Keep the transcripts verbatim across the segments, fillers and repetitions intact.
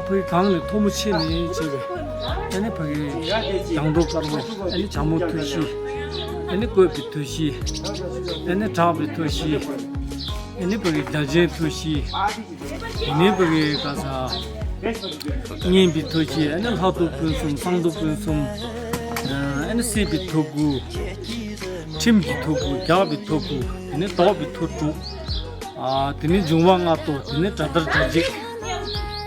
ཕ་གི་གངས་ལས་མཐོ་མོ་ཆེ་ནས་བྱས་པའི་ཨ་ནི་ཕ་གི་རྒྱང་བསྒྲགས་དཀར་པོ། ཨ་ནི་བྱ་མོ་ཐུགས་རྗེ། ཨ་ནི་བཀོད་པའི་ཐུགས་རྗེ། ཨ་ནི་གྲགས་པའི་ཐུགས་རྗེ། ཨ་ནི་ཕ་གི་རྒྱ་ཆེན་ཐུགས་རྗེ། དེ་ནས་ཕ་གི་ག་ས་སྙན་པའི་ཐུགས་རྗེ། ཨ་ནི་ལྷ་ཐུགས་ཕུན་སུམ་གསང་ཐུགས་ཕུན་སུམ། ཨ་ནི་སྲིད་པའི་ཐུགས་དགུ། ཁྲིམས་ཀྱི་ཐུགས་དགུ། རྒྱགས་པའི་ཐུགས་དགུ། དེ་ནས་བཟློག་པའི་ཐུགས་དྲུག། ཨ། དེ་ནས་འབྱུང་བ་ལྔ་སྟོང་། དེ་ནས་དགྲ་དར་དགྲ་འཇིགས།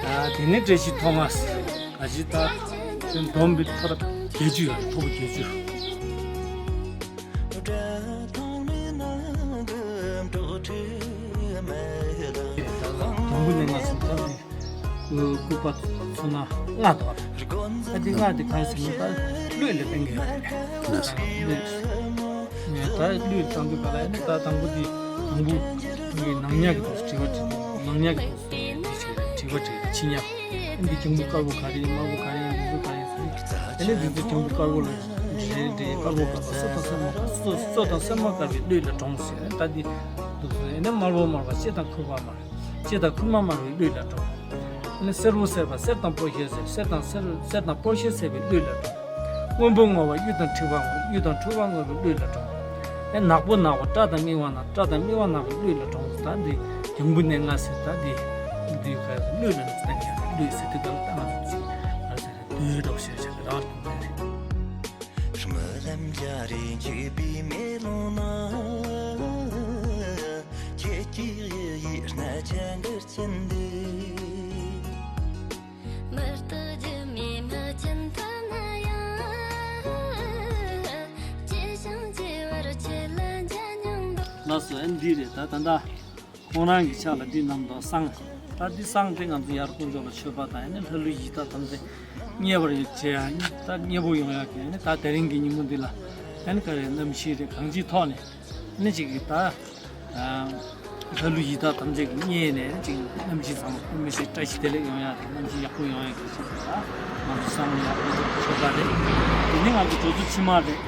ཨ། དེ་ནས་བཀྲ་ཤིས་ཐོག་ལྔ། ག་ཅི་ད་དེ་བསྡོམས་པའི་ཐོག་བརྒྱད་ཅུ་ཡོད་རེད། ཐོག་བརྒྱད་ཅུ། དང་པོ་ནས་ལྔ་ཟིན་ཐབས་ནས། སྐུ་པ་ཚོ་ན་ལྔ་དོར། ཨ་དེ་ལྔ་དེ་ག་རེ་ཟེར་ན་ད་གླུད་ལ་བསྟན་གྱི་ཡོད་རེད། ལགས་སོ། གླུད་ད་གླུད་བཏང་དུས་ག་ལ་ཡིན་ན་ད་དང་པོ་དེ་དང་པོ་དེ་ནང་ཉ་གི་དུས་དྲི་བ་དྲི། ནང་ཉ་གི་དུས་དྲི་བ་དྲི་ཕྱི་ཉ། ཨ་འདི་གྱང་བུ་དཀར་པོ་ག་རེ་ཡིན། དམར་པོ་ག་རེ་ཡིན། འདི་ཚོ་ག་རེ་ཡིན་ཟེར། ཨ་ནི་འདི་ཚོ་གྱང་བུ་དཀར་པོ་ལ་འདྲེ་འདྲེ་དཀར་པོ་དཀར་པོ་སོ་དང་སེན་མོ་དཀར་སོ་སོ་དང་སེན་མོ་དཀར་བའི་གླུད་ལ་གྲོངས་ཟེར། ད་འདི་འདུག་ཟེར། ཨ་ནི་དམར་པོ་དམར་བ་ལྕེ་དང་ཁུ་བ་དམར། ལྕེ་དང་ཁུག་མ་དམར་བའི་གླུད་ལ་གྲོངས། ཨ་ནི་སེར་པོ་སེར་བ་གསེར་དང་སྤོ་ཤེལ་ཟེར། གསེར་དང་སེར་གསེར་དང་སྤོ་ཤེལ་ཟེར་བའི་གླུད་ལ་གྲོངས། སྔོན་པོ་སྔོ་བ་གཡུ་དང་འཁྲུགས་པ་སྔོ། གཡུ་དང་འཁྲུགས་པ་སྔོ་བའི་གླུད་ལ་གྲོངས། ཨེ་ནག་པོ་ནག་པ་སྐྲ་དང་མིག་དམར་ནག་སྐྲ་དང་མིག་དམར་ནག་པའི་གླུད་ལ་གྲོངས། ད་འདི་གྱང་བུ་ནས་ལྔ་ཟེར། ད་འདི་འདི་ག་གླུད་ལ་ནི་ད་ངས་གླུད་ཟེར་དུས་ག་ལ་ད་ང་ཚོ་ཅིག་ཨ་ཟེར་དུས་འགྲོ་ཞེས་བྱ་བའི་རང་ལ་གཏོང་གི་རེད། ལགས་སོ། ཨ་འདི་རེད། ད་ད་ད་ཁོང་རང་གི་ཕྱག་ལ་འདི་བསྣམས་དང་བསང་། ད་འདི་བསང་དེ་ང་ཚོ་ཡར་དཀོན་མཆོག་ལ་མཆོད་པ་དང་། ཨ་ནི་ལྷ་ཀླུ་ཡི་དྭགས་ཐམས་ཅད་མཉེས་པར་བྱེད་ཡ། ད་མཉེས་པོ་ཡོང་ཡག་གི། ཨ་ནི་ད་དེ་རིང་གི་ཉིན་མོ་འདི་ལ་ཨ་ནི་ག་རེ་གནམ་གཤིས་རེད། གང་ཅིའི་ཐོག་ནས་ཨ་ནི་ཅིག་གི་ད་ལྷ་ཀླུ་ཡི་དྭགས་ཐམས་ཅད་ཀྱིས་མཉེས་ནས་ཅིག་གནམ་གཤིས་བཟང་པོ། མི་ཤེས། བཀྲ་ཤིས་བདེ་ལེགས་ཡོང་ཡག་གི། གནམ་གཤིས་ཡག་པོ་ཡོང་ཡག་གི་ཆེད་དུ་ད་ང་ཚོ་བསང་ཡག་པོ་མཆོད་པ་རེད། དེ་ནི་ང་ཚོ་གྲོས་ཚོགས་ཕྱི་མ་རེད།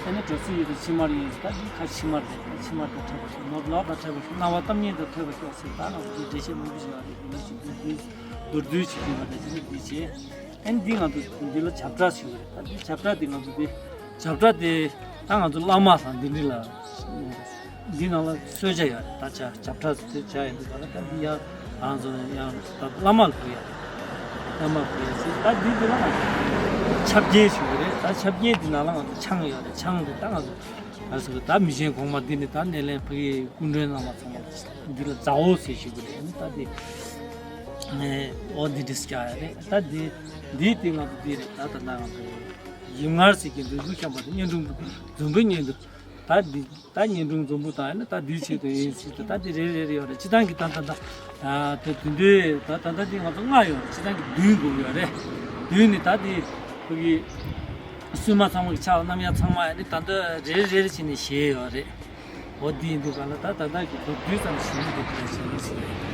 ཨ་ནི་གྲོས་ཚོགས་ཡོད་དུས་ཕྱི་མ་རེད། ད་འདི་ཁ་ཕྱི་མ་རེད། ཕྱི་མ་དང་འཕྲད་པ་ཞིག་ནོར་ལོག་དང་འཕྲད་པ་ཞིག་སྣང་བ་གཏམ་སྙན་དང་ཐོས་པ་ཤོག་ཟེར། ད་ང་ཚོ་འགྲེལ་བཤད་མང་པོ་ཞིག་ཡོད་རེད། དེ་ནི་ཞིག་མདོར་བསྡུས་མདོར་བསྡུས་ཅིག་ཡོད་པ་རེད། དེ་ནི་འདི་བྱས། ཨ་ནི་འདི་ང་ཚོ་འདི་ལ་བྱབས་ཁྲ་ཞུ་གི་རེད། ད་འདི་བྱབས་ཁྲ་འདི་ང་ཚོ་འདི་བྱབས་ཁྲ་འདི་ད་ང་ཚོ་བླ་མ་དང་འདི་འདྲ་ལ་འདི་ནང་ལ་གསོལ་ཇ་ཡོད་རེད། ད་ཇ་བྱབས་ཁྲ་དེ་ཇ་ཡིན་འདུག་ག་ལ། ད་འདི་ཡང་ང་ཚོ་ཡང་ད་བླ་མ་ལ་ཕུལ་ཡ་རེད། བླ་མ་ལ་ཕུལ་ཡ་ཟེར། ད་འདི་འདི་ལ་ང་ཚོ་ཆབ་རྐྱེན་ཞུ་གི་རེད། ད་ཆབ་རྐྱེན་འདི་ནང་ལ་ང་ཚོ་ཆང་ཡོད་རེད། ཆང་འདི་ད་ང་ཚོ་ང་ཚོ་ད་མི་ཆེན་གོང་མ་འདི་ནི་ད་སྣེ་ལེན་ཕ་གིའི་སྐུ་མགྲོན་རྣམ་པ་ཚང་མ་འདི་ལ་མཛའ་བོ་ཟེར་ཞུ་གི་རེད། ད་འདི་ཨོ་འདི་འདྲ་ཟེར་རྒྱག་ཡ་རེད། ད་འདི་འདི་འདི་ང་ཚོ་འདི་རེད། ད་ད་ད་ང་ཚོ་ཡིབ་ངར་ཟེར་གྱི་འདི་ཚོ་ཤམ་པ་དེ་གཉེན་དྲུང་འཛོམས་པོའི་གཉེན་དུ། ད་འདི་ད་གཉེན་དྲུང་འཛོམས་པོ་དང་ཨ་ནི་ད་འདིའི་ཆེད་དུ་ཡིན་ཟེར་དུས། ད་འདི་རེ་རེ་རེ་ཡོད་རེད། སྤྱི་བཏང་གི་ད་ད་ད་ད་དེ་བདུན་དུས་ད་ད་ད་འདི་ང་ཚོ་ལྔ་ཡོད་རེད། སྤྱི་བཏང་གི་བདུན་དགོས་ཡོད་རེད། བདུན་ནི་ད་འདི་ཁོ་གི་སྲུང་མ་ཚང་མ་གི་ཕྱག་རྣམ་གཡར་ཚང་མ་ཨ་ནི་ད་ད་རེ་རེ་རེ་བྱས་ནས་བཞེས་ཡོད་རེད། འོ་འདི་ཡིན་དུས་ག་ལ་ད་ད་ད་གི་མདོར་བསྡུས་ཙམ་ཞུ་ཡི་འདུག་ད་ཞུ་ཡི་ཟེར།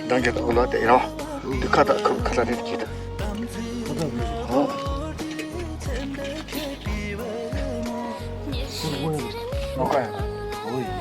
འདང་གི་འདུག་ལ་དེ་རོ། འདི་ཁ་ད་ཁ་ཁ་ད་རེད་ཀྱི་ད། ཨོ། ཨོ་ཀ་ཡ། ཨོ་ཡ།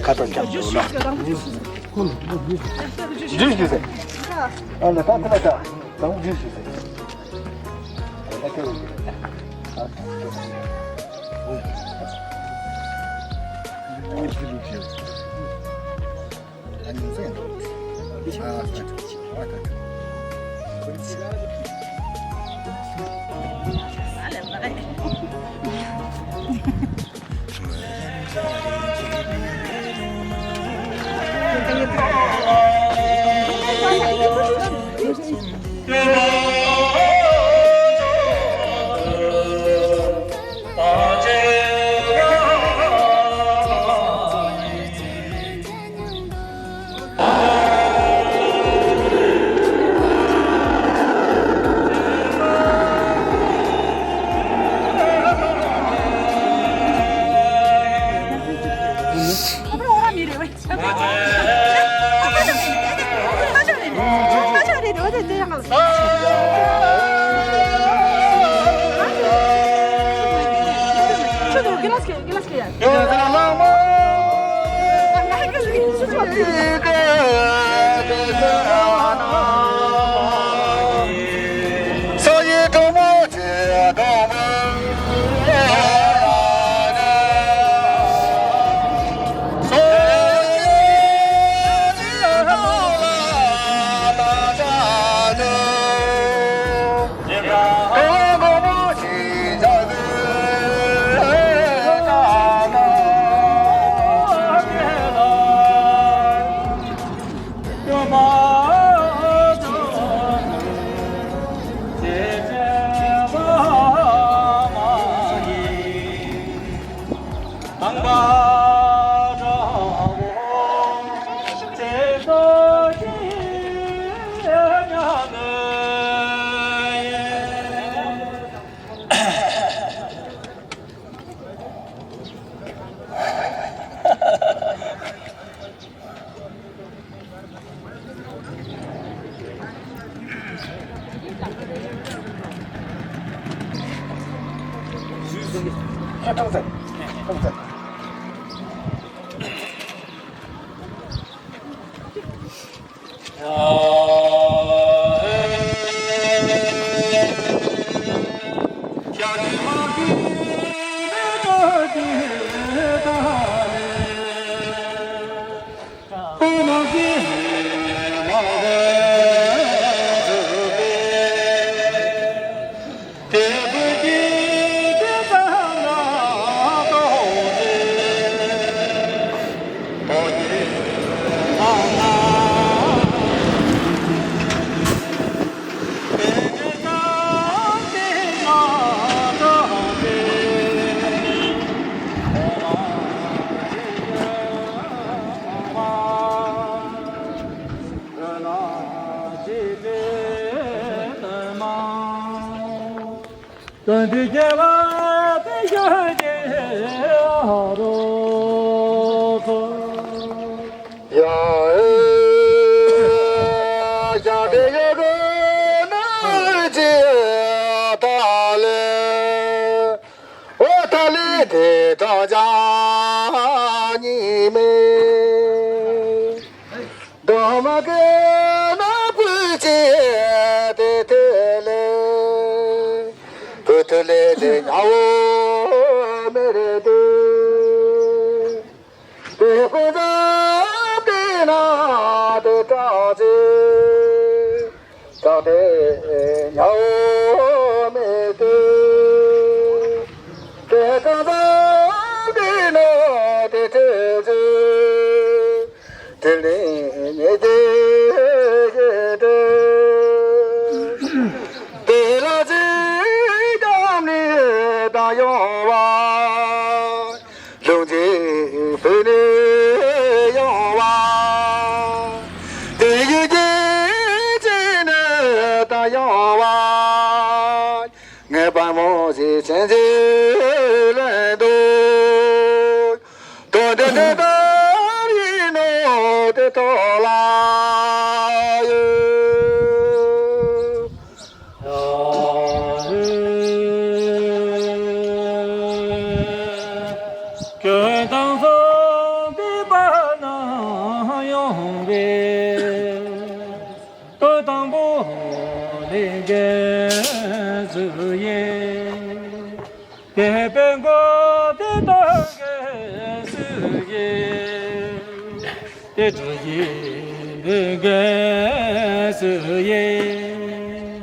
ཁ་ཏོ་རྒྱབ་འདུག་ལ། ཇུས་ཞུས་ཟེར། ཨ་ལ་ད་ཁོ་ལ་ད་དང་ཇུས་ཞུས་ཟེར། ཨ་ལ་ཁེ་ལ་ཁེ། དོན་དུ་སྐྱེ་བ་དེ་ཤོད་ཀྱི་ཨ་རོགས། ཡ་ཨེ། ཞག་དེ་ཡོད་དོ་ནུས་ཀྱི་ཐ་ལེ། འོ་ཐ་ལེ་དེ་དྲག་ཅག་གཉིས་མེད། འདོམ་གེ་ན་བུ་ཅེ་དེ་དེ་ལེ། བུ་དེ་ལེ་དེ་ཉ་བོ་མེ་རེ་དེ། དེ་ཀུན་ཙམ་དེ་ན་དེ་དྲག་ཅེ། དྲག་དེ་ཉ་བོ་མེ་དེ། དེ་ཀུན་ཙམ་དེ་ན་དེ་དྲག་ཅེ། དེ་ལས་ཉེ་དེ་ཡེ་དེ། དེ་ལ་ཅིག་ཀྱང་ནི་ད་ཡོང་བ། ལུང་ཅིག་བོད་ནས་ཡོང་བ། དེ་ཡུལ་གྱི་ཅིག་ནས་ད་ཡོང་བ། ངའི་དཔལ་མོ་ཞིག་ཆེན་ཆེ་ལས་འདུག་དོན་དེ་དེ་ལྟར་ཡིན་ནོ་དེ་ཐོག་ལ་ཡོད། ཁྱོད་དང་སོང་དེ་པ་ན་ཡོང་བས། དོ་དང་པོ་ལས་འགན་སུ་ཡིན། དེ་པའི་མགོ་དེ་དང་འགན་སུ་ཡིན། དེ་གྲོ་ཡིན་པའི་འགན་སུ་ཡིན།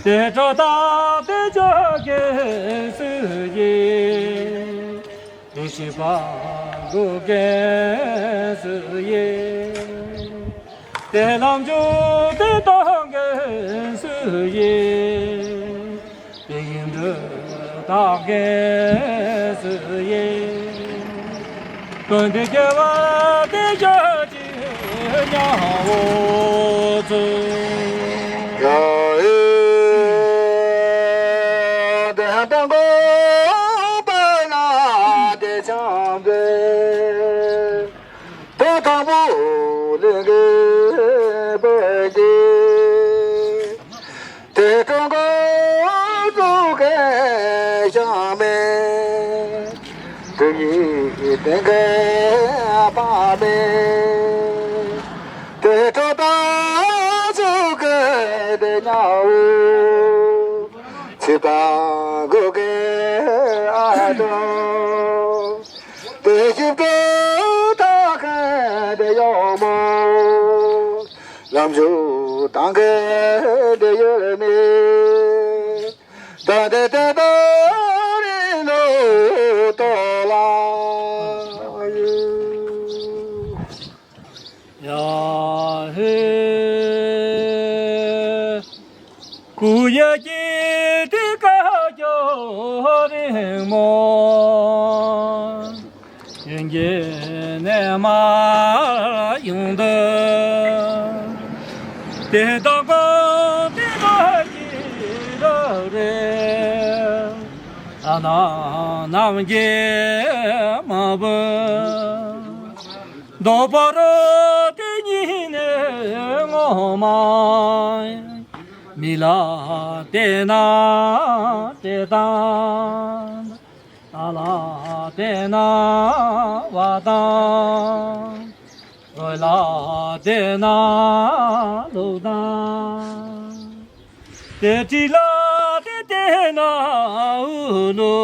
དེ་གྲོ་དང་དེ་ཅོ་འགན་སུ་ཡིན། དེ་ཤེས་པ་འགོ་འགན་སུ་ཡིན། དེ་ལམ་འཇུག་དེ་ལྟ་འགན་སུ་ཡིན། དེ་ཡིན་འདྲི་ལྟ་འགན་སུ་ཡིན། དོན་དེ་སྐྱེ་བ་དེ་བཞག་ཅིག་ཉ་བོ་ཚོ། ཡ་ཨེ། དེ་ལྟ་འགོ་པ་ན་དེ་ཆང་དེ། དེ་དང་པོ་ལས་འགན་པོ་གྱི། དེ་ཀྲུང་གོ་ཀྲུང་གོའི་ཞང་མེ། དེ་ཡི་དེ་གའི་ཕ་མེ། དེ་ཀྲོ་ཏ་ཚུ་གེ་དེ་ཉའུ། ཚི་ཏ་གུ་གེ་ཨ་ཏོ། དེ་ཞིབ་ཏུ་ཐག་ཁ་དེ་ཡོ་མོ། ལམ་ཞུགས་དང་གེ་དེ་ཡོད་མེད། ད་དེ་དེ་ད་རེ་ནོ་ཏོ་ལ་ཡ་ཧེ། ཀུ་ཡ་ཀྱི་ཏི་ཀ་ཀྱོ་རིང་མོ། ཡོན་གྱི་ནས་མ་ཡོང་དུ། དེ་དག་གོ་དེ་དག་གི་ར་རེ། ཨ་ན་ནམ་གྱི་མ་བུ། རྡོ་པ་རོ་དེ་ཉིད་ནས་ངོ་མ། མི་ལ་དེ་ན་དེ་དང་། ཨ་ལ་དེ་ན་བ་དང་། རོ་ལ་དེ་ན་ལུག་དང་། དེ་ཏི་ལ་དེ་དེ་ན་ཨུ་ལུ།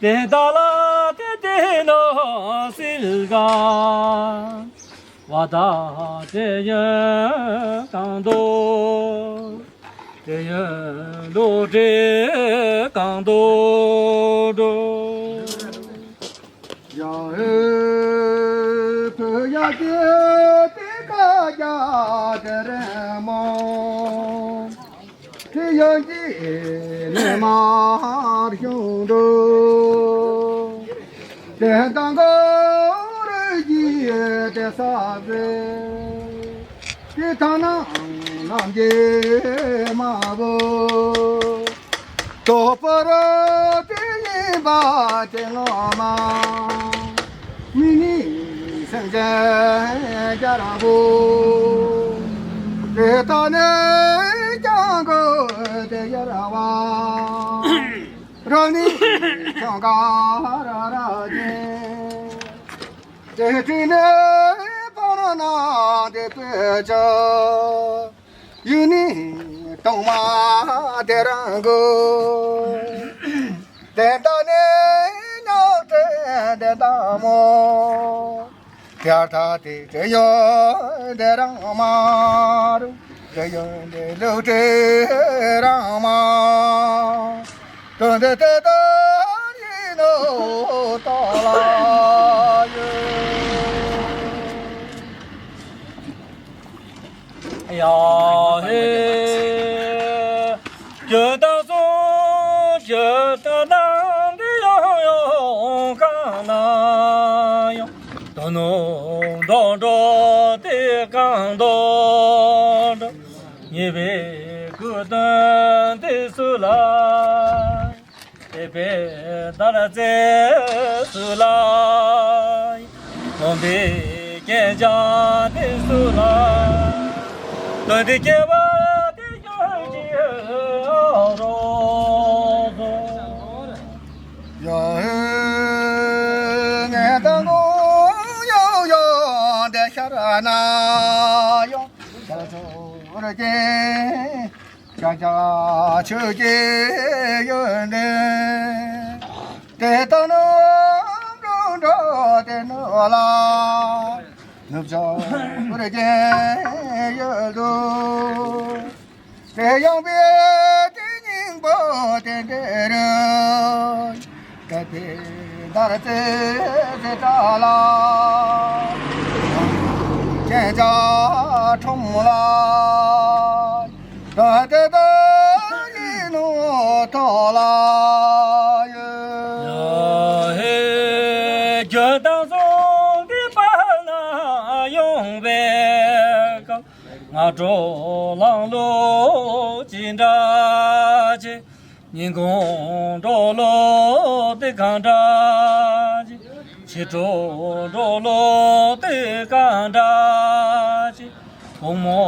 དེ་ད་ལ་དེ་དེ་ན་སིལ་ག། བ་ད་དེ་ཡོད་གང་དོ། དེ་ཡོད་ལོ་དེ་གང་དོ་དོ། ཡ་ཧེ་བུ་ཡ་ཀྱེ་དེ་ཀ་ཀྱ་དེ་རེ་མོ། དེ་ཡང་ཀྱི་ནེ་མ་ཤོང་དོ། དེ་དང་གོ་རུ་ཀྱི་དེ་ས་བེ། ཐ་ན་རྣམས་ཀྱི་མ་བུ། དོ་པར་དེ་ཡིན་པ་དེ་ངོ་མ། མི་ནི་སེམས་ཅན་རྒྱལ་པོ། དེ་ལྟ་ནས་ཀྱང་གོ་དེ་ཡར་བ། ར་ནི་ཁྱོད་ག་ར་ར་ཅན། དེ་དུས་ནས་བར་ན་དེ་སྤོས་ཀྱི། ཡུལ་ནི་གཏོང་མ་དེ་རང་གོ། དེ་ལྟ་ནས་ཉག་ཕྲན་དེ་ལྟ་མོ། དེ་ལྟ་དེ་དེ་ཡོད་དེ་རང་མ་རུ། དེ་ཡོད་དེ་ལུགས་དེ་རང་མ། དོན་དེ་དེ་ལྟར་ཡིན་ནོ་ལྟ་ལ་ཡོད། ཡ་ཧེ། རྒྱུ་དང་གསུང་རྒྱུ་དང་ནང་འདི་ཡང་ཡང་གང་ན་ཡང་། དོན་ནོ་འགྲོ་འགྲོ་དེ་གང་འདོད་འགྲོ། ཉེས་པའི་སྐུ་དོན་དེ་སུ་ལ། དེ་བས་ལྟར་བཙལ་སུ་ལ། སྟོན་པའི་རྐྱེན་བྱ་དེ་སུ་ལ། དོན་དེ་སྐྱེ་བ་དེ་ཡོད་ཀྱི་རོ། ཡ་ཧེ། ངན་དང་ངོ་ཡོང་ཡོང་དེ་ཤར་ན་ཡོང་། ཤར་ཚོར་གྱིས། ཤར་ཤར་ཆོས་ཀྱི་ཡོན་ཏན། དེ་ལྟ་ནོ་འགྲོ་འགྲོ་དེ་ནོ་ལ། ནུབ་ཕྱོགས་ཀུན་གྱི་ཡུལ་དུ། དེ་ཡང་པའི་དེ་སྙིང་པོ་དེ་འདྲ་རུ། དེ་དེ་འདར་ཙེ་ཙེ་ཏྲ་ལ། ཁྱེད་ཅག་ཁྲོམ་ལ། ད་དེ་ད་ཡིན་ནོ་ཐོག་ལ་ཡོད། ཡ་ཧེ། རྒྱུ་དང་གསུང་གི་བར་ན་ཡོང་བའི་སྐབས། སྔ་དྲོ་ལངས་ལུགས་ཅི་འདྲ་ཅི། ཉིན་གུང་འགྲོ་ལུགས་དེ་གང་འདྲ་ཅི། ཕྱི་དྲོ་འགྲོ་ལུགས་དེ་གང་འདྲ་ཅི། དགོང་མོ་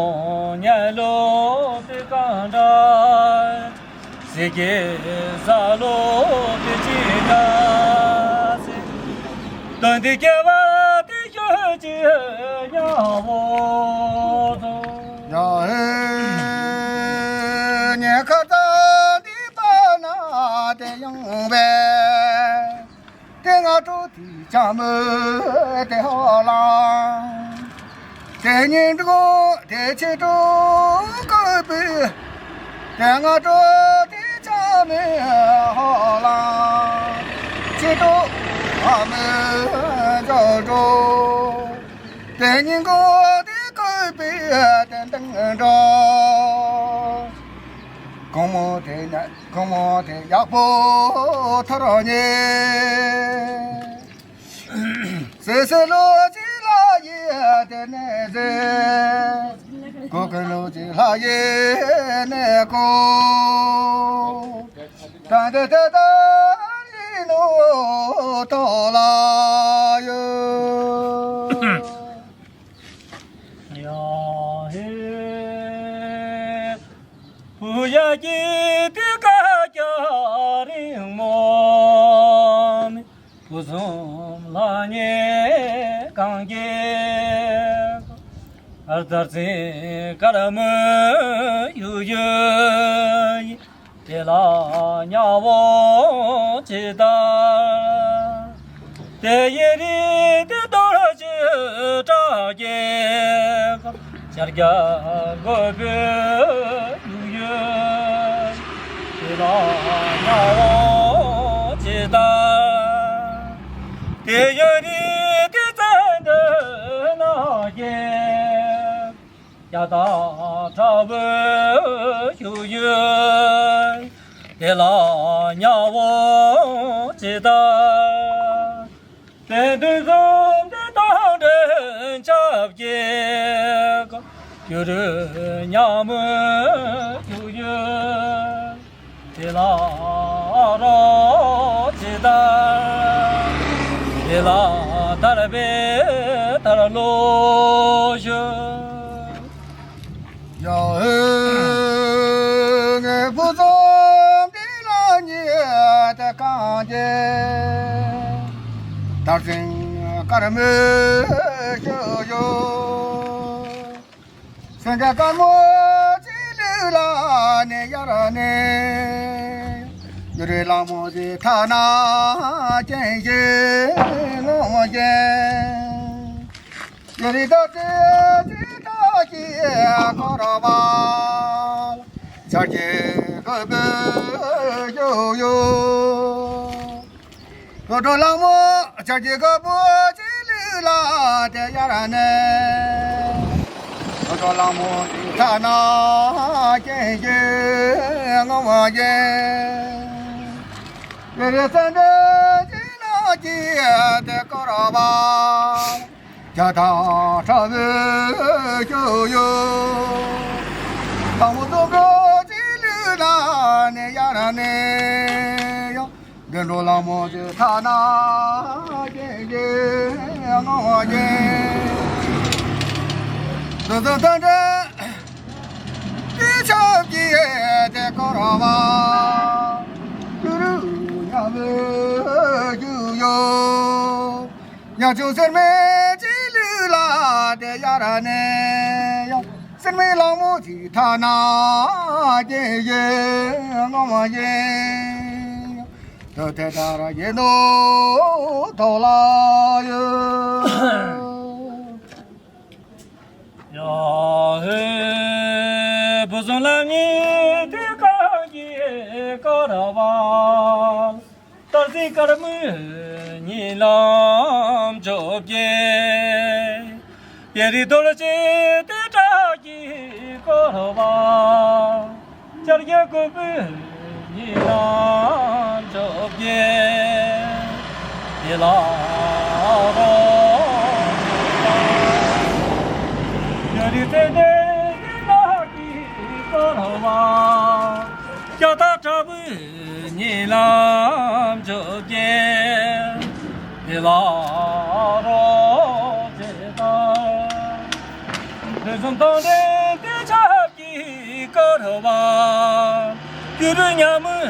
ཉལ་ལུགས་དེ་གང་འདྲ། ཟས་ཀྱི་ཟ་ལུགས་དེ་ཅི་འདྲ་ཟེར། དོན་དེ་སྐྱེ་བ་དེ་ཤོད་ཅི་ཉག་བོ་ཚོ། ཡ་ཧེ། ཉེན་ཁ་དང་འདི་པ་ན་དེ་ཡོང་བས། དེ་སྔ་དྲོ་དེ་ཆ་མོ་དེ་ཧོ་ལང་། དེ་ཉིན་དྲོ་དེ་ཕྱི་དྲོ་བཀོད་པའི། དེ་སྔ་དྲོ་དེ་ཆ་མོ་ཧོ་ལང་། ཕྱི་དྲོ་ཨ་མོ་འཇོག་འགྲོ། དེ་ཉིན་གོ་དེ་བཀོད་པའི་དེ་འདང་འགྲོ། དགོང་མོ་དེ་ན། དགོང་མོ་དེ་ཡག་པོ་ཐོར་ཉེ། སེ་སེ་ལོ་ཅི་ལ་ཡེ་དེ་ནས་ཟེ། གོ་གི་ལོ་ཅི་ལ་ཡེ་ནས་གོ། ད་དེ་དེ་ད་ཡིན་ནོ་ཐོག་ལ་ཡོད། ཡ་ཧེ། བུ་ཡ་ཀྱི་དུས་ཀ་རྒྱ་རིང་མོ་ནི། བུ་གསུམ་ལ་ཉེ་གང་གི། ཨར་དར་ཚིག་དཀར་མོ་ཡུ་ཡུ་ཡི། དེ་ལ་ཉ་བོ་ཅི་ལྟར། དེ་ཡི་རི་དེ་རྡོ་རྗེ་བྲག་རྒྱལ་ཤར་རྒྱ་མགོན་པོའི་ཡུལ་ཡོད། དེ་ལ་ཉ་བོ་ཅི་ལྟར། དེ་ཡི་རི་དེ་ཙན་དན་ནགས་ཀྱི། རྒྱ་དང་བྲག་བུ་ཡུག་ཡུག་དེ་ལ་ཉ་བོ་ཅི་ལྟར། དེ་དུས་གསུམ་དེ་དང་འདྲེན་ཆབ་ཀྱི་སྐོར། ཡུ་རུ་ཉ་མོ་ཡུ་ཡུ། དེ་ལ་རོ་ཇི་ལྟར། དེ་ལ་དར་བའི་དར་ལོ་ཞུ། ཡ་ཧོ། ངའི་བུ་ཚོ་འདི་ལ་ཉེ་དེ་གང་གྱེ། དར་སེང་དཀར་མོའི་ཞུ་ཡོ། སེང་གེ་དཀར་མོ་ཅི་ལུས་ལ་ནི་ཡར་ནི། ཡུ་རི་ལ་མོ་ཟི་ཐ་ན་ཅན་ཞིག་ངོ་མ་ཅན། ཡུ་རི་ཏོ་ཏི་ཏི་ཏ་ཀི་ཀོ་ར་བ། ཆར་གྱི་གོ་བོ་ཡོ་ཡོ། ལོ་གྲོ་ལ་མོ་ཆར་གྱི་གོ་བོ་ཅི་ལུས་ལ་དེ་ཡར་ནི། ལོ་གྲོ་ལ་མོ་ཏི་ཐ་ན་ཅན་ཞིག་ངོ་མ་ཅན། ཡུ་རི་སེང་གེ་ཅི་ན་ཅི་དེ་ཀོ་ར་བ། ཇ་ཐང་ཁྲ་བོའི་ཞུ་ཡོ། ལ་མོ་ཙོ་གོ་ཅི་ལུས་ན་ནི་ཡར་ནི་ཡོ། དགེ་འགྲོ་ལ་མོ་ཅི་ཐ་ན་ཅན་ཞིག་ངོ་མ་ཅན། ཙོ་ཙོ་ཏན་ཏན་ཏི་ཆབ་ཀྱི་དེ་ཀོ་ར་བ། ཀུ་རུ་ཉ་མོ་ཞུ་ཡོ། ཉ་ཆུང་སེར་མོ་ཅི་ལུས་ལ་དེ་ཡར་ནི་ཡོ། སེར་མོའི་ལ་མོ་ཅི་ཐ་ན་ཅན་ཞིག་ངོ་མ་ཅན། དོ་དེ་ལྟར་ཡིན་ནོ་དོ་ལ་ཡོད། ཡ་ཧེ། བུ་ཟུང་ལ་ནི་དེ་གང་གི་ཀོ་ར་བ། དར་སེང་དཀར་མོའི་ཉི་ལམ་བཅོ་བརྒྱད། པེ་རི་རྡོ་རྗེ་དེ་བྲག་གི་ཀོ་ར་བ། ཤར་རྒྱག་གོ་བོའི་ཉི་ལམ་བཅོ་བརྒྱད། དེ་ལ་རོ། ཡ་རི་ཚེ་འདས་དེ་ལ་གི་ཀོ་ར་བ། ཤ་སྟག་ཁྲ་བོའི་ཉི་ལམ་བཅོ་བརྒྱད། དེ་ལ་རོ་ཇི་ལྟར། དུས་གསུམ་སྟོང་འདྲེན་དེ་ཆབ་ཀྱི་ཀོ་ར་བ། ཡུ་རུ་ཉ་མོའི་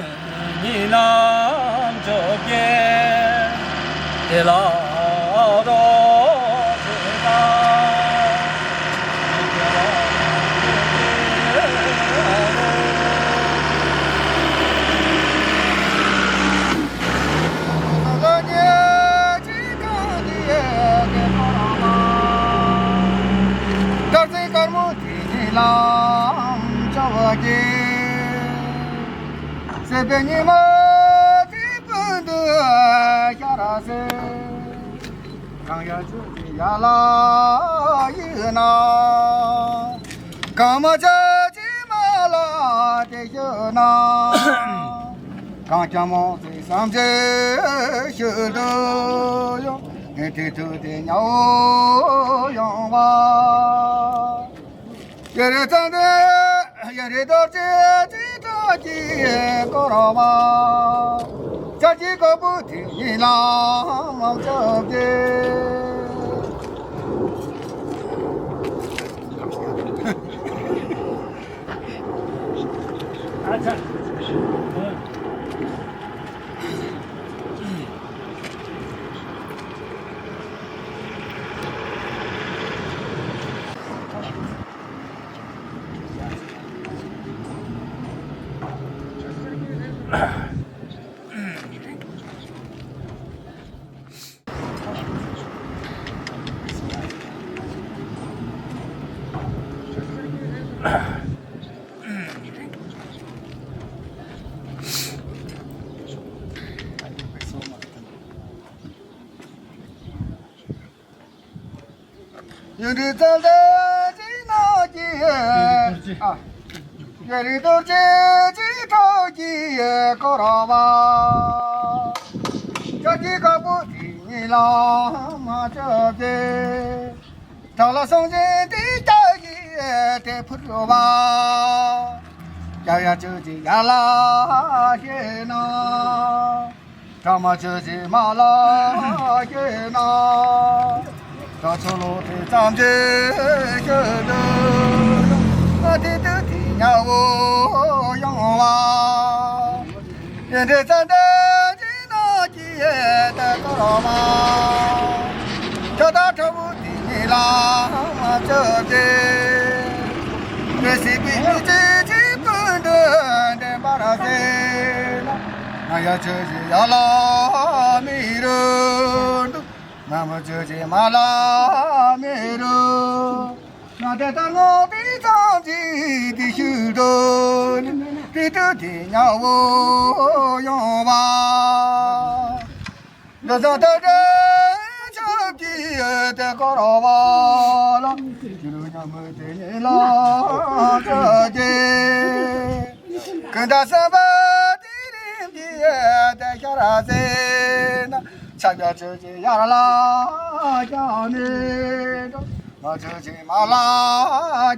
ཉི་ལམ་བཅོ་བརྒྱད། དེ་ལ་རོ་ཇི་ལྟར། དཀར་སེང་དཀར་མོ་དེ་ཉིད་ལམ་བཅོ་བརྒྱད། སྲིད་པའི་ཉི་མ་དེ་སྤུན་དུ་ཤར་སེ། གང་ཡང་ཆོས་ཀྱི་ཡ་ལ་ཡིན་ན། གང་མ་ཆ་ཅི་མ་ལ་དེ་ཤོད་ན། གང་ཀྱང་མོ་ཚེ་བསམ་ཚེ་ཤོད་དུ་ཡོང་། དེ་དུས་དུས་དེ་ཉའོ་ཡོང་བ། ཡ་རེ་ཙན་དེ་ཡ་རེ་རྡོ་རྗེ་ཅི་ཐོག་གི་ཀོ་ར་བ། ཅ་ཅི་ཀོ་བུ་དེ་ཡིན་ལ་མང་ཆོག་གི། ཨ་ཅག་ཡུན་རིང་ཙམ་ལས་ཅི་ན་ཅི། ཨ། ཡུན་རིང་རྡོ་རྗེ་ཅི་ཐོག་གི་ཀོ་ར་བ། ཅ་ཅི་ཀ་པུ་ཏི་ཉི་ལ་མ་ཅོ་གེ། ད་ལ་སོང་ཅི་ཏི་ཀ་གི། དེ་ཕུར་བ། རྒྱ་ཡ་ཆོས་ཀྱི་ཡ་ལ་ཤེས་ན། གྲ་མ་ཆོས་ཀྱི་མ་ལ་ཤེས་ན། གྲ་ཆོས་ལོ་དེ་ཙམ་གྱི་ཤེས་དུ། ཨ་དེ་དུ་དེ་ཉ་བོ་ཡོང་བ། ཡེ་འདྲེ་ཙན་དན་གྱི་ནགས་ཀྱི་ཡེ་དེ་ཀོ་ར་མ། ཁྱོད་ད་ཁྲ་བོ་དེ་ཉིད་ལ་མ་ཆོས་ཏེ། དེ་སྲིད་པའི་མི་ཚེ་གཅིག་པུ་འདི་འདྲེན་པར་ཟེར་ན། ང་ཡ་ཆོས་ཀྱི་ཡ་ལ་མི་རུ་འདུག་ང་མི་ཆོས་ཀྱི་མ་ལ་མི་རུ། ང་དེ་ལྟར་ངོ་དེ་ཙམ་གྱིས་དེ་ཤུལ་དུ་ནི། དེ་དུས་དེ་ཉ་བོ་ཡོང་བ། འདི་ཙམ་དུ་འདྲེན་ཆོག་གི་དེ་ཀོ་ར་བ་ལ། ཁྱོད་རང་ཉ་མོ་དེ་ཉིད་ལ་ཁྲ་རྒྱས། ཀུན་ད་བསམ་པ་དེ་རིང་གི་དེ་ཤར་ཟེར་ན། ཆ་རྒྱ་ཆོས་ཀྱི་ཡར་ལ་བརྐྱངས་ནས། ང་ཆོས་ཀྱི་མར་ལ་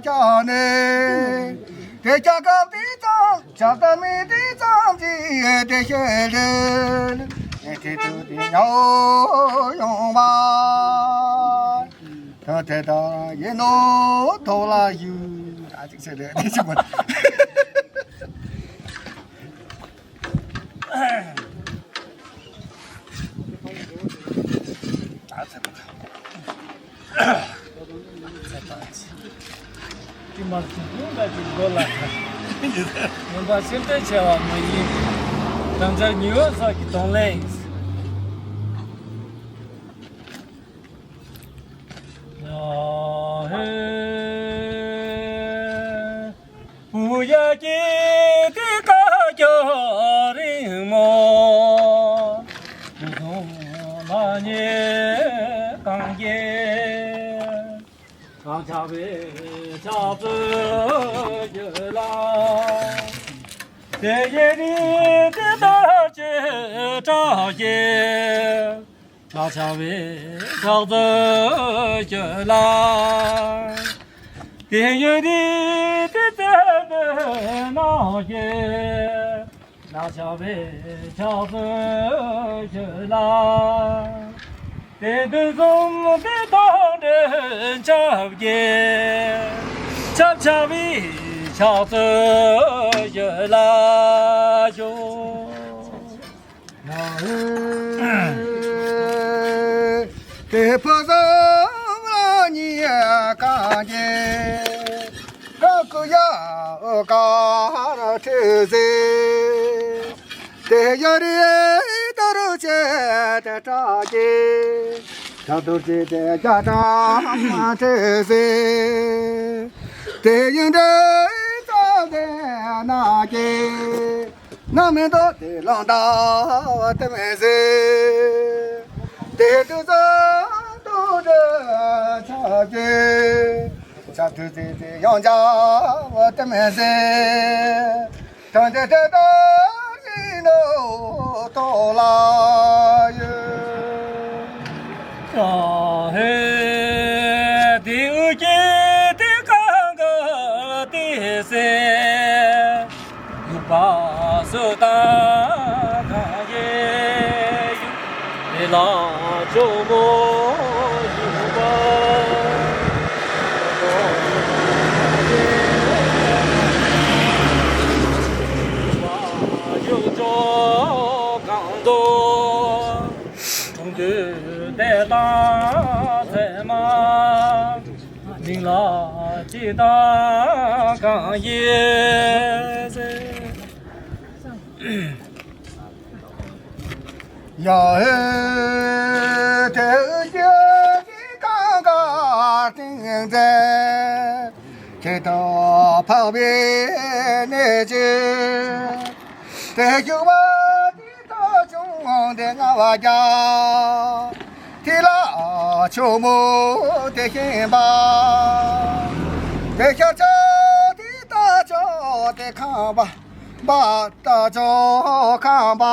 བརྐྱངས་ནས། དེ་ཆ་སྐབས་དེ་ཙམ་ཆ་སྐབས་མི་དེ་ཙམ་གྱིས་དེ་ཤེས་ལེ། དེ་དུས་དེ་ཉ་བོ་ཡོང་བ། ད་དེ་ལྟར་ཡིན་ནོ་ཐོག་ལ་ཡུལ། ད་ཅིག་ཟེར་ལེ་ནི་ཅིག་མ། ད་ཚེ་པ། ཚེ་པ། དེ་མ་ཟིན་ཀུན་དགའ་གི་མགོ་ལ་ཁ། ངན་པ་སེམས་ལྡན་ཆེ་བ་མ་ཡིན། བྲམ་ཟེར་ཉི་འོད་སོགས་ཀྱི་གདོང་ལེན། ཡ་ཧེ། བུ་ཡ་ཀྱེ་དེ་ཀ་ཀྱོ་རིང་མོ། བུ་ཟུང་ལ་ཉེ་གང་གེ། གང་ཆགས་པའི་ཆགས་ཚུལ་ཡོད་ལ། དེ་ཡི་རིགས་དེ་ལྟར་ཅི་དྲག་གེ། ལ་ཆགས་པའི་ཆགས་ཚུལ་ཡོད་ལ། དེ་ཡི་རིགས་དེ་བཙན་པོའི་ནང་གི། ལ་ཆགས་པའི་ཆགས་ཚུལ་ཡོད་ལ། དེ་དུས་གསུམ་དེ་དང་འདྲེན་ཆགས་ཀྱི། ཆགས་ཆགས་པའི་ཆགས་ཚུལ་ཡོད་ལ་ཞུ། དེ་ཕུ་སུམ་ལ་ཉེ་གང་གེ། ག་ཀུ་ཡ་ཨོ་ཀ་ར་ཁྲི་ཟེ། དེ་ཡ་རི་ད་རུ་ཆེ་དེ་དྲག་གེ། ད་དུ་ཅི་དེ་རྒྱ་གྲམ་ཁྲི་ཟེ། དེ་ཡིན་འདྲེ་ཙ་དེ་ན་གེ། ན་མེ་དོ་དེ་ལང་ད་བ་དེ་མེ་ཟེ། དེ་དུ་ཙ་དུ་དེ་ཆ་གེ། ཆ་དུ་ཙི་ཙི་ཡང་ཆ་བ་དེ་མེ་ཟེ། ཐང་དེ་དེ་ད་རི་ནོ་ཏོ་ལ་ཡོད། ཧེ། དེ་འུ་ཀྱེ་དེ་གང་ག་དེ་སེ། ཡུག་པ་སུ་དང་གང་གི་ཡུག་དེ་ལ་ཇོ་མོ་ཡུག་པ། ཡུག་ཇོ་གང་དུ། གྲོང་དུ་དེ་དང་མཚན་མ། མིང་ལ་ཅི་དང་གང་ཡིན་ཟེར། ཡ་ཧེ། དེ་རྒྱལ་གྱི་གང་ག་སྟེང་མཛད། དེ་དང་འཕགས་པའི་གནས་ཀྱི། དེ་ཞུགས་པ་དེ། ད་ཆུང་དེ་ང་བ་རྒྱ། དེ་ལ་ཆུ་མོ་དེ་ཤེས་པ། དེ་ཤར་ཆ་དེ་ད་ཆོ་དེ་ཁང་པ། པ་ད་ཆོ་ཁང་པ་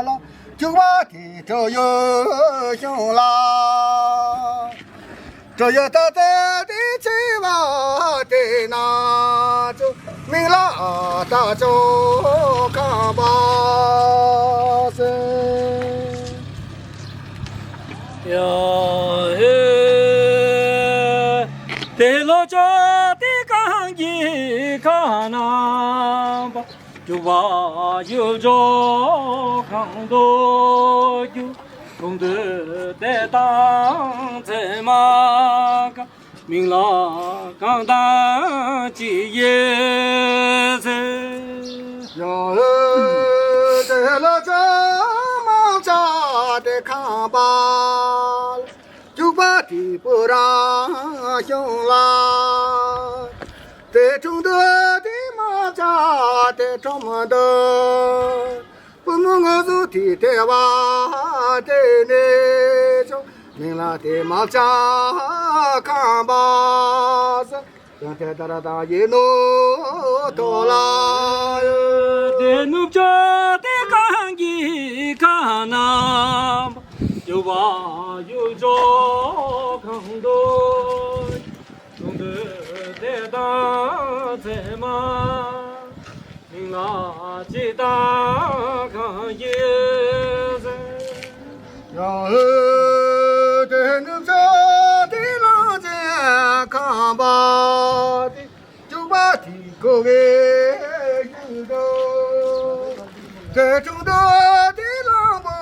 ལ། ཅུག་པ་དེ་ཁྲོ་ཡོ་ཤོང་ལ། དྲི་ཡི་རྟགས་དེ་དེ་ཆེ་བ་དེ་ན་ཅོ། མིང་ལ་རྟ་མཆོག་ཁང་པ་ཟེར། ཡ་ཧེ། དེ་ལོ་ཅོ་དེ་གང་གི་ཁ་ན་པ། རྒྱུ་བ་ཡུལ་ལྗོངས་གང་དུ་རྒྱུ། གྲོང་དུ་དེ་དང་མཚན་མ་གང་། མིང་ལ་གང་དང་ཅི་ཡེ་ཟེར། ཡང་ཧེ་དེ་ལ་ཅ་མང་ཅ་དེ་ཁང་པ། རྒྱུག་པ་དེ་པུ་ར་ཤོང་ལ། དེ་ཁྲུང་དུ་དེ་མ་བྱ་དེ་ཁྲོམ་དུ། པུ་མོ་ངོ་བཟུང་དེ་དེ་བ་དེ་ནས་ཆོ། མིང་ལ་དེ་མ་བྱ་ཁང་པ་ཟེར། ཡང་དེ་ལྟར་དང་ཡིན་ནོ་ཐོག་ལ། དེ་ནུབ་ཕྱོགས་དེ་གང་གི་ཁ་ན། ཡུ་བ་ཡུ་ཇོ་གང་དུ། གྲོང་དུ་དེ་དང་མཚན་མ། མིང་ལ་ཅི་དང་གང་ཡིན་ཟེར། ཡང་ཧེ་དེ་ནུབ་ཕྱོགས་དེ་ལ་ཅན་ཁང་པ་དེ། ཅུང་པ་དེ་གོ་བའི་ཡུལ་དུ། དེ་ཁྲུང་དུ་དེ་གླང་པོ་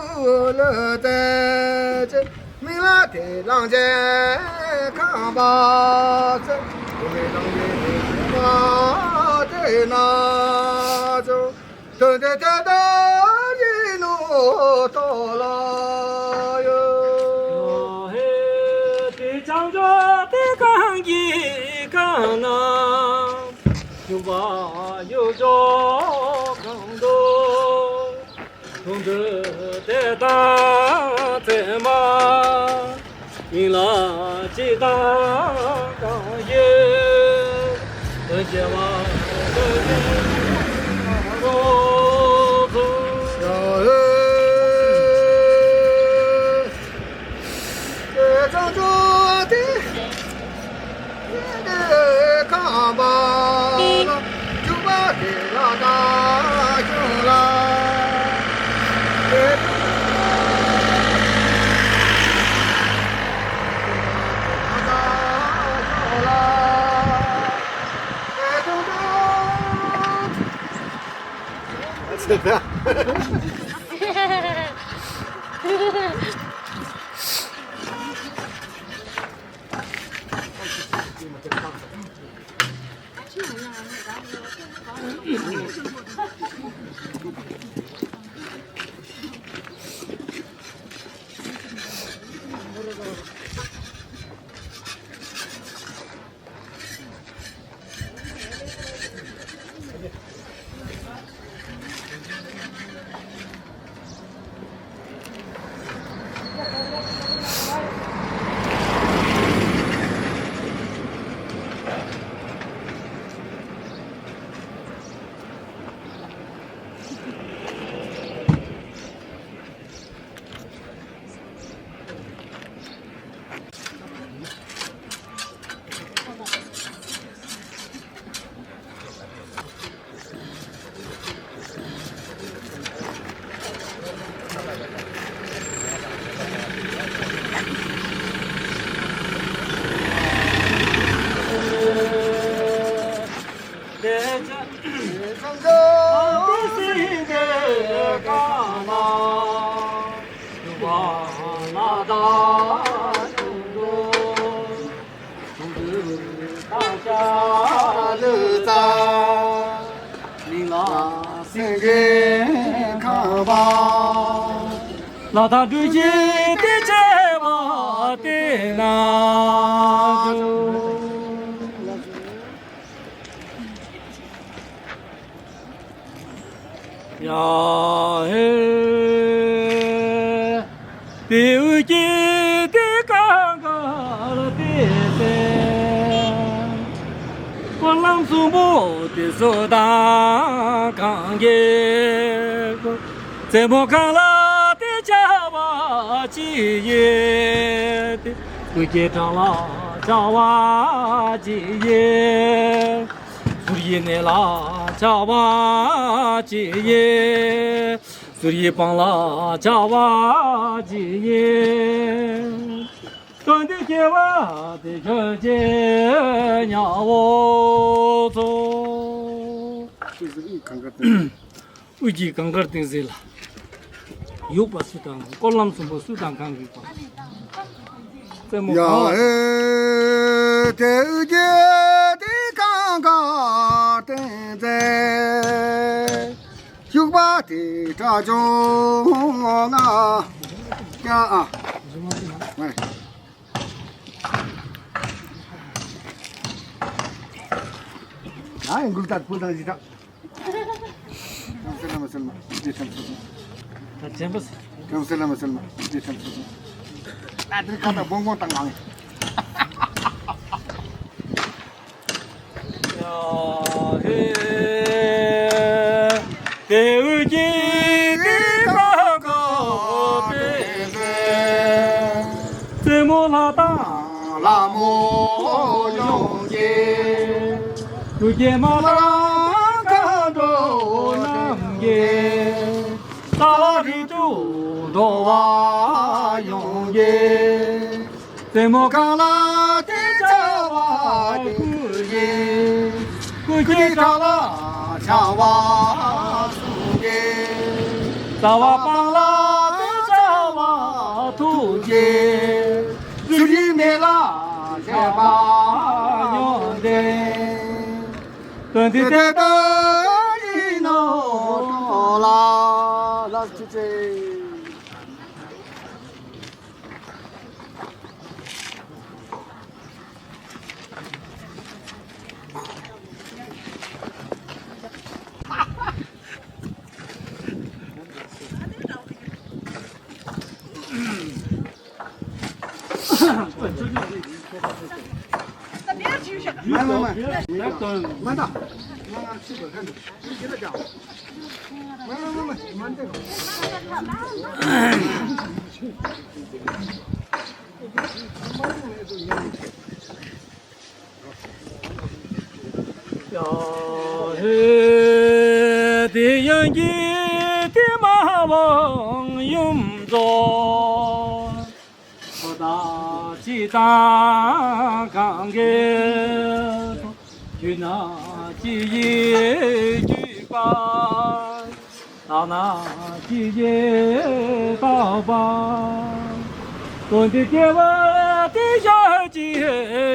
ལ་བཙལ་ཅི། མིང་ལ་དེ་གླང་ཆེན་ཁང་པ་ཟེར། དེ་མེད་གླང་ཆེན་དེ་ཁང་པ་དེ་ན་ཅོ། དོན་དེ་དེ་ལྟར་ཡིན་ནོ་ཐོག་ལ་ཡོད། ཧེ་དེ་བྱང་ཕྱོགས་དེ་གང་གི་ཁ་ན། ཡུ་བ་ཡུ་ཇོ་གང་དུ། གྲོང་དུ་དེ་དང་མཚན་མ། ཡིན་ལ་ཅི་དང་གང་ཡིན། དོན་སྐྱེ་བ་དོན་སྐྱེ་བ་རོ་ཚོ། ཡ་ཧེ། དེ་བྱང་ཕྱོགས་དེ། ཁང་པ་ལ་རྒྱུག་པ་དེ་ལ་ད་ཁྱོད་ལ། ལ་དྭགས་འབྲུག་གི་དེ་བྱེད་པ་དེ་ན། ཡ་ཧེ། དེའུ་སྐྱེས་དེ་གང་ག་ལ་དེ་སེ། ཀོ་ལམ་གསུམ་པོ་དེ་སོ་དང་གང་གེ་ཀོ། རྩེ་མོ་གང་ལ་དེ་བྱ་བ་ཅི་ཡེ་དེ། དབུས་ཀྱི་གྲང་ལ་ བྱ་བ་ཅི་ཡིན། ཟུར་ཡི་གནས་ལ་བྱ་བ་ཅི་ཡིན། ཟུར་ཡི་སྤང་ལ་བྱ་བ་ཅི་ཡིན། དོན་དེ་སྐྱེ་བ་དེ་ཁྱོད་ཀྱིས་ཉལ་བོ་ཚོ། དབུས་ཀྱི་གངས་དཀར་ཏིང་འཛིན་ལ། ཡུག་པ་སུ་དང་སྐོར་ལམ་གསུམ་པོ་སུ་དང་གང་གི་པ། རྩེ་མོ་ཡ་གང་ལ། ཨེ་དེ་དབུས་ཀྱི་དེ་གངས་དཀར་ཏིང་འཛིན། ཡུག་པ་དེ་དྲག་ཅུང་ང་ཡ་ཨ། ང་ཡི་འགུལ་སྟངས་ཕུ་དང་ཞིག་དྲག་ཀམ་སེ་ལ་མ་སེལ་མ་ཇེ་ཀམ་སེ་ལ། ད་ཅན་པ་སེ། ཀམ་སེ་ལ་མ་སེལ་མ་ཇེ་ཀམ་སེ་ལ། ད་དེ་ཁ་ད་བོང་བོང་བཏང་ང་། ཡ་ཧེ། དེ་དབུས་ཀྱི་དེ་གངས་དཀར་ཏིང་འཛིན། རྩེ་མོ་ལྷ་དང་ལྷ་མོ་ཡོངས་ཀྱི། ཀུན་གྱི་མ་ལངས་མཁའ་འགྲོ་རྣམས་ཀྱི། རྩ་བ་རིགས་དྲུག་འགྲོ་བ་ཡོངས་ཀྱི། རྩེ་མོ་གང་ལ་དེ་བྱ་བ་ཀུན་གྱི། ཀུན་གྱི་བྲག་ལ་བྱ་བ་གསུམ་གྱི། རྩ་བ་སྤང་ལ་དེ་བྱ་བ་ཐུགས་ཀྱི། ཟུར་ཡི་གནས་ལ་བྱ་བ་ཡོངས་ཏེ། དོན་དེ་དེ་ལྟར་ཡིན་ནོ་ལ། ལགས་སོ་ཐུགས་རྗེ་ཆེ། ཡ་ཧེ། དེ་ཡང་གི་དེ་མ་འོངས་ཡུམ་རྫོགས། ཐོ་ད་ཅི་དང་གང་གི་ཐོ། ཁྱོད་ན་ཅི་ཡིས་བརྒྱུད་པ། ད་ན་ཅི་ཡིས་བརྟག་པ། དོན་དེ་སྐྱེ་བ་དེ་ཞག་གཅིག་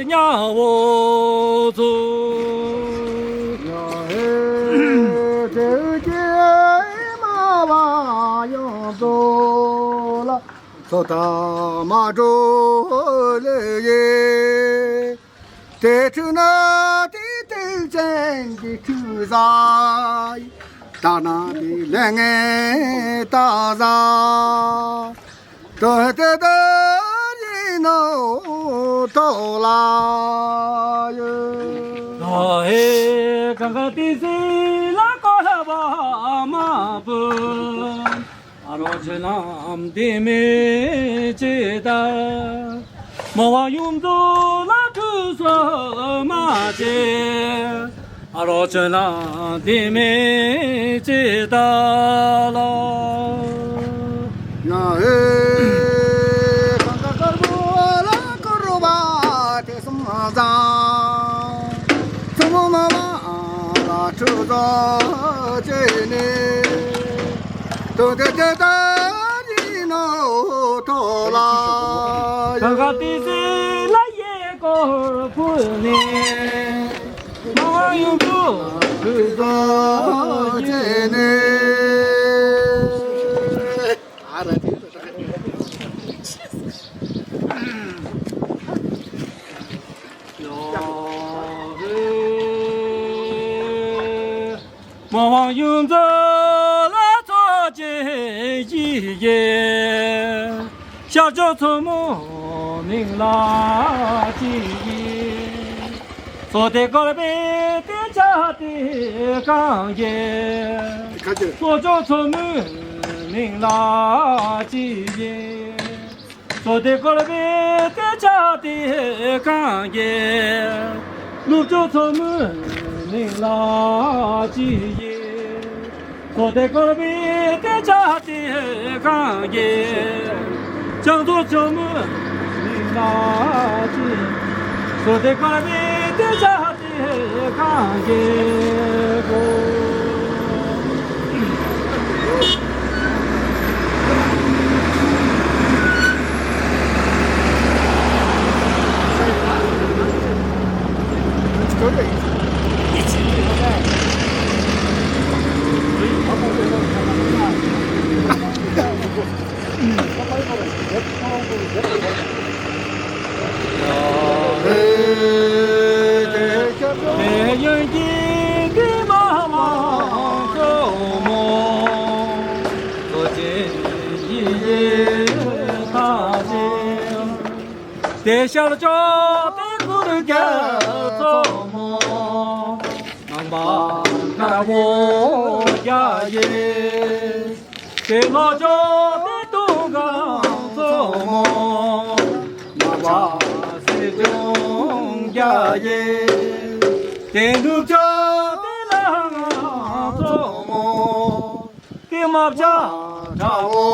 ཉལ་བོ་ཚུགས། ཡ་ཧེ། དེ་སྐྱེ་མ་བ་ཡོངས་རྫོགས་ལ། ཚོགས་དང་མ་གྲོལ་ལས་ཡེ། དེ་ཁྲུས་ན་དེ་དེ་ཅན་གྱི་ཁྲུས་ཟ། ད་ན་དེ་ལས་ངན་ད་ཟ། དོན་དེ་ལྟར་ཡིན་ནོ་ཐོག་ལ་ཡོད། ད་ཧེ་གང་ག་ཏི་སི་ལ་ཀོ་ལ་བ་མ་བུ། ཨ་རོ་ཆོས་རྣམས་དེ་མེད་ཅེས་ལྟར། མ་བ་ཡུམ་ཚོ་ལ་ཁྲུས་གསོལ་མ་བྱེད། ཨ་རོ་ཆོས་རྣམས་དེ་མེད་ཅེས་ལྟར་ལ། ཡ་ཧེ། གང་ག་དཀར་པོ་ལ་དཀར་རོ་བ་དེ་གསུམ་བཟང་། ཚོགས་མ་མ་ལ་ཁྲུས་གསོལ་བྱས་ནས། དོན་དེ་དེ་ལྟར་ཡིན་ནོ་ཐོག་ལ། གང་ག་ཏི་སེ་ལ་ཡེ་སྐོར་ཕུལ་ནས། མ་ཡུམ་དུ་ཁྲུས་གསོལ་བྱས་ནས། མ་འོངས་ཡུམ་ཚོ་ལ་ཚོགས་ཆེན་ཞིག་ཡིན། ཤར་ཕྱོགས་མཚོ་མོ་མིང་ལ་ཅི་ཡིན། མཚོ་དེ་བསྐོར་བའི་གཏན་ཆགས་དེ་གང་ཡིན། ཁ་ཅིག་མཚོ་ལྕོག་མཚོ་མོའི་མིང་ལ་ཅི་ཡིན། བསྟོད་དེ་བསྐོར་བའི་གཏེར་ཆ་དེ་གང་གི། ནུབ་ཕྱོགས་མཚོ་མོའི་གླིང་ལ་ཅི་ཡིན། བསྟོད་དེ་བསྐོར་བའི་གཏེར་ཆ་དེ་གང་གི། བྱང་ཕྱོགས་ཆུ་མོའི་གླིང་ལ་ཅི། བསྟོད་དེ་བསྐོར་བའི་གཏེར་ཆ་དེ་གང་གི། དེ་ཤར་ཕྱོགས་དེ་གུར་དཀར་མཚོ་མོ། ནང་པ་དཀར་མོ་རྒྱ་ཡིན། དེ་ལྷོ་ཕྱོགས་དེ་སྟོད་འགག་མཚོ་མོ། ནང་པ་སེར་ལྗང་རྒྱ་ཡིན། དེ་ནུབ་ཕྱོགས་དེ་ལྷ་ང་མཚོ་མོ། དེ་རྨ་བྱ་ཁྲ་བོ་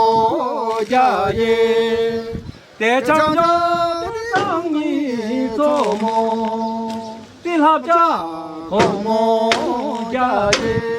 རྒྱ་ཡིན། དེ་བྱང་ཕྱོགས་དེ་བྱང་ཉི་མཚོ་མོ། དེ་ལྷ་བྱ་གོང་མོ་རྒྱ་ཡིན།